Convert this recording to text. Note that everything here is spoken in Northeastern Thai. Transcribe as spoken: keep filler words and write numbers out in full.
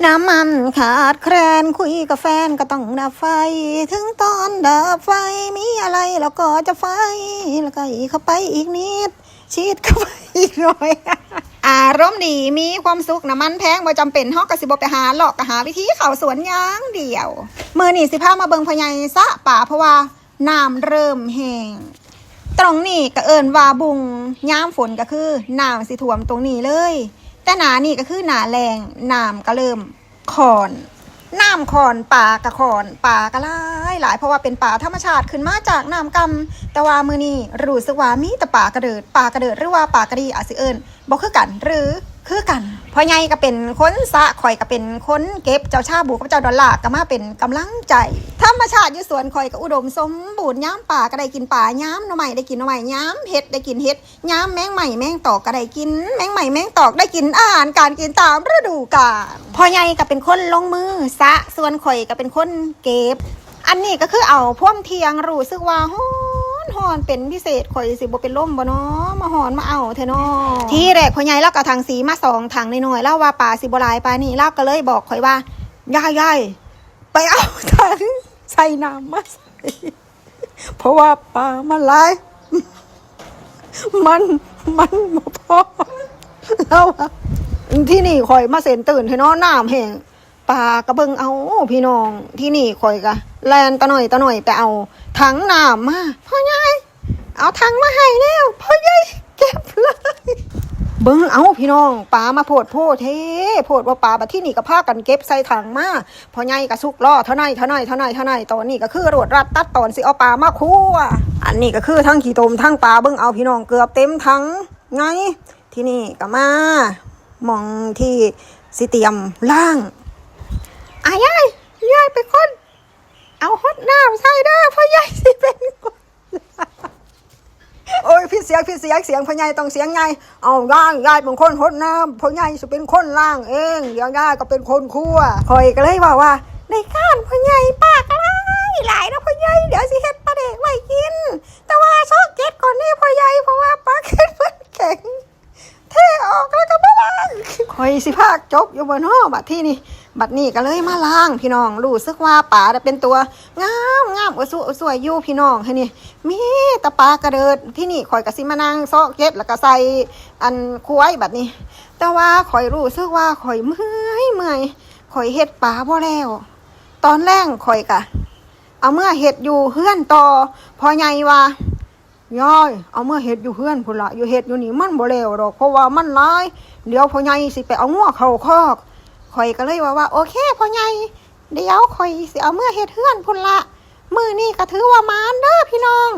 น้ำมันขาดแคลน คุยกับแฟนก็ต้องดับไฟ ถึงตอนดับไฟ มีอะไรเราก็จะไฟ แล้วก็อีกเข้าไปอีกนิด ชิดเข้าไปอีกหน่อย อารมณ์ดีมีความสุข น้ำมันแพงบ่จำเป็น เฮาก็สิบ่ไปหาเลาะ ก็หาวิธีเข้าสวนอย่างเดียว มื้อนี้สิพามาเบิ่งพ่อใหญ่สะปลา เพราะว่าน้ำเริ่มแห้ง ตรงนี้ก็เอิ้นว่าบุ่ง ยามฝนก็คือน้ำสิท่วมตรงนี้เลย แต่หน้านี้ก็คือหน้าแล้ง น้ำก็เริ่มข้อน น้ำข้อน ปลาก็ข้อน ปลาก็หลายหลาย เพราะว่าเป็นปลาธรรมชาติขึ้นมาจากน้ำก่ำ แต่ว่ามื้อนี้รู้สึกว่ามีแต่ปลากระเดิด ปลากระเดิดหรือว่าปลากระดี อาจสิเอิ้นบ่คือกัน หรือคือกัน พ่อใหญ่ก็เป็นคนสะ ข้อยก็เป็นคนเก็บ เจ้าชาบูกับเจ้าดอลลาร์ก็มาเป็นกำลังใจ ธรรมชาติอยู่สวนข้อยก็อุดมสมบูรณ์ ยามปลาก็ได้กินปลา ยามหน่อไม้ได้กินหน่อไม้ ยามเห็ดได้กินเห็ด ยามแมงไหม้แมงตอกก็ได้กิน แมงไหม้แมงตอกได้กิน อาหารการกินตามฤดูกาล พ่อใหญ่ก็เป็นคนลงมือสะ ส่วนข้อยก็เป็นคนเก็บ อันนี้ก็คือเอาพวมเที่ยง รู้สึกว่าฮ้อนฮ้อนเป็นพิเศษ ข้อยสิบ่เป็นลมบ่น้อ มาฮ้อนมาเอาแท้น้อ ทีแรกพ่อใหญ่ลาวก็เอาถังสีมาสองถังน้อยๆ ลาวว่าปลาสิบ่หลายปานนี้ ลาวก็เลยบอกข้อยว่า ยาย ยาย ไปเอาถังใส่น้ำมาใส่ เพราะว่าปลามันหลาย มัน มันบ่พอ ลาวว่า ที่นี่ข้อยมาเซ็นตื่นให้น้อ น้ำแห้ง ปลาก็เบิ่งเอาพี่น้อง ที่นี่ข้อยก็แล่นตะหน่อยตะหน่อยไปเอาถังน้ำมา พ่อใหญ่ เอาถังมาให้แล้ว พ่อใหญ่เก็บเลย เบิ่งเอาพี่น้อง ปลามาโพดโพดแท้ โพดว่าปลา บัดที่นี่ก็พากันเก็บใส่ถังมา พ่อใหญ่ก็ซุกล้อเท่าไหร่เท่าไหร่เท่าไหร่เท่าไหร่ ตอนนี้ก็คือรวดรัดตัดตอนสิเอาปลามาคั่ว อันนี้ก็คือทั้งขี้ตมทั้งปลา เบิ่งเอาพี่น้อง เกือบเต็มถังไง ที่นี่ก็มาหม่องที่สิเตรียมล้าง อ่ะยาย ยายเป็นคนเอาหดน้ำใส่เด้อ พ่อใหญ่สิเป็นคน โอ้ย ผิดเสียง ผิดเสียง เสียงพ่อใหญ่ต้องเสียงใหญ่ เอายาย ยายเป็นคนหดน้ำ พ่อใหญ่สิเป็นคนล้างเอง เดี๋ยวยายก็เป็นคนคั่ว ข้อยก็เลยว่าว่า ได้การพ่อใหญ่ปากหลายหลายนะพ่อใหญ่ เดี๋ยวสิเฮ็ดปลาแดกไว้กิน แต่ว่าซอกเก็ดก่อนนี่พ่อใหญ่ เพราะว่าปลาเก็ดมันแข็ง เทออกแล้วก็มาล้าง ข้อยสิพากจกอยู่บ่น้อ บัดที่นี่ บัดนี้ก็เลยมาล้างพี่น้อง รู้สึกว่าปลาน่ะเป็นตัวงามงาม อวดสวยอวดสวยอยู่พี่น้อง ให้นี่ มีแต่ปลากระเดิด ที่นี่ข้อยก็สิมานั่งซอกเก็ด แล้วก็ใส่อันขวายบัดนี้ แต่ว่าข้อยรู้สึกว่าข้อยเมื่อยเมื่อย ข้อยเฮ็ดปลาบ่แล้ว ตอนแลงข้อยก็เอาเมือเฮ็ดอยู่เฮือนต่อ พ่อใหญ่ว่า ยาย เอาเมือเฮ็ดอยู่เฮือนพุ้นละ อยู่เฮ็ดอยู่นี่มันบ่แล้วดอก เพราะว่ามันหลาย เดี๋ยวพ่อใหญ่สิไปเอางัวเข้าคอก ข้อยก็เลยว่าว่า โอเคพ่อใหญ่ เดี๋ยวข้อยสิเอาเมือเฮ็ดเฮือนพุ้นละ มื้อนี้ก็ถือว่าหมานเด้อพี่น้อง